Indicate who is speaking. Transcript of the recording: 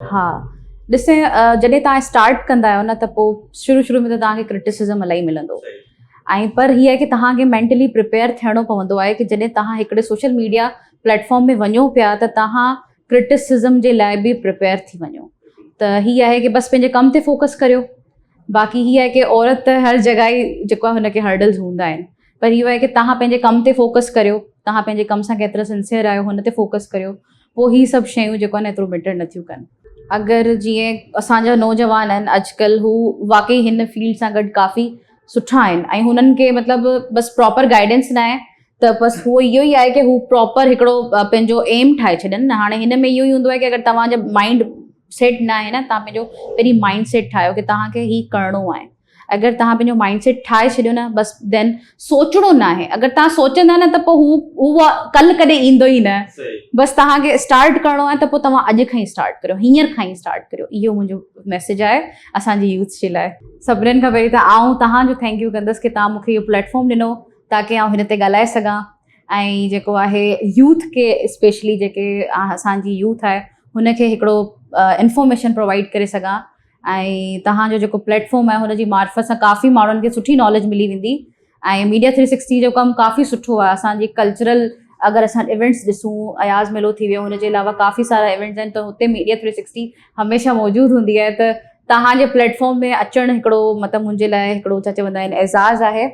Speaker 1: ها ڏسي جڏهن توهان اسٽارٽ ڪندا آهيو نه ته پوء شروع شروع ۾ ته توهان کي ڪرٽيسزم الاهي ملندو ۽ پر هي آهي ڪي توهان کي مينٽلي پريپيئر ٿيڻو پوندو آهي ڪي جڏهن توهان هڪڙي سوشل ميڊيا پليٽ فارم ۾ وڃو پيا ته توهان ڪرٽيسزم جي لاء به پريپيئر ٿي وڃو ته هي آهي ڪي بس پنهنجي ڪم تي فوڪس ڪريو باقي هي آهي ڪي عورت ته هر جڳهه ئي جيڪو آهي هن کي هرڊلز هوندا آهن پر اهو آهي ڪي توهان پنهنجي ڪم تي فوڪس ڪريو توهان پنهنجي ڪم سان ڪيترا سنسيئر آهيو هن تي فوڪس ڪريو پوء هي سڀ شيون جيڪو آهي نه ايترو ميٽر نٿيون ڪن. اگر جيئن اسان جا نوجوان آهن اڄڪلهه هو واقعي هن فيلڊ سان گڏ ڪافي سٺا آهن ۽ هنن کي مطلب بس پراپر گائيڊنس نه آهي ته بس هو اهو ئي آهي ڪي هو پراپر هڪڙو پنهنجو ايم ٺاهي ڇڏن نه هاڻي هن ۾ اهو ئي هوندو آهي ڪي اگر توهان جو مائنڊ سيٽ نه آهي نه توهان پنهنجو پهرين مائنڊ سيٽ ٺاهيو ڪي توهان کي هي ڪرڻو آهي اگر توهان پنهنجو مائنڊ سيٽ ٺاهي ڇڏيو نه بس دين سوچڻو نه آهي اگر توهان سوچندا نه ته پوء هو اهو ڪل ڪڏهن ايندو ئي نه بس توهان کي اسٽارٽ ڪرڻو آهي ته پوء توهان اڄ کان ئي اسٽارٽ ڪريو هينئر کان ئي اسٽارٽ ڪريو اهو منهنجو ميسيج آهي اسان جي يوٿ جي لاء سڀني کان پهرين ته آئون توهان جو thank you ڪندس ڪي توهان مونکي اهو پليٽ فارم ڏنو تاڪي آئون هن تي ڳالهائي سگهان ۽ جيڪو آهي يوٿ کي اسپيشلي جيڪي اسان جي يوٿ آهي هن کي هڪڙو انفارميشن پرووائڊ ڪري سگهان ۽ توهان جو جيڪو پليٽ فارم آهي هن جي معرفت سان ڪافي ماڻهن کي سٺي ناليج ملي ويندي ۽ ميڊيا ٿري سڪسٽي جو ڪم ڪافي سٺو آهي اسان جي ڪلچرل اگر اسان ايونٽس ڏسون اياز ميلو ٿي ويو هن جي علاوه ڪافي سارا ايونٽس آهن ته هتي ميڊيا ٿري سڪسٽي هميشه موجود هوندي آهي ته توهان جي پليٽ فارم ۾ اچڻ هڪڙو مطلب منهنجي لاء هڪڙو ڇا چوندا آهن اعزاز آهي.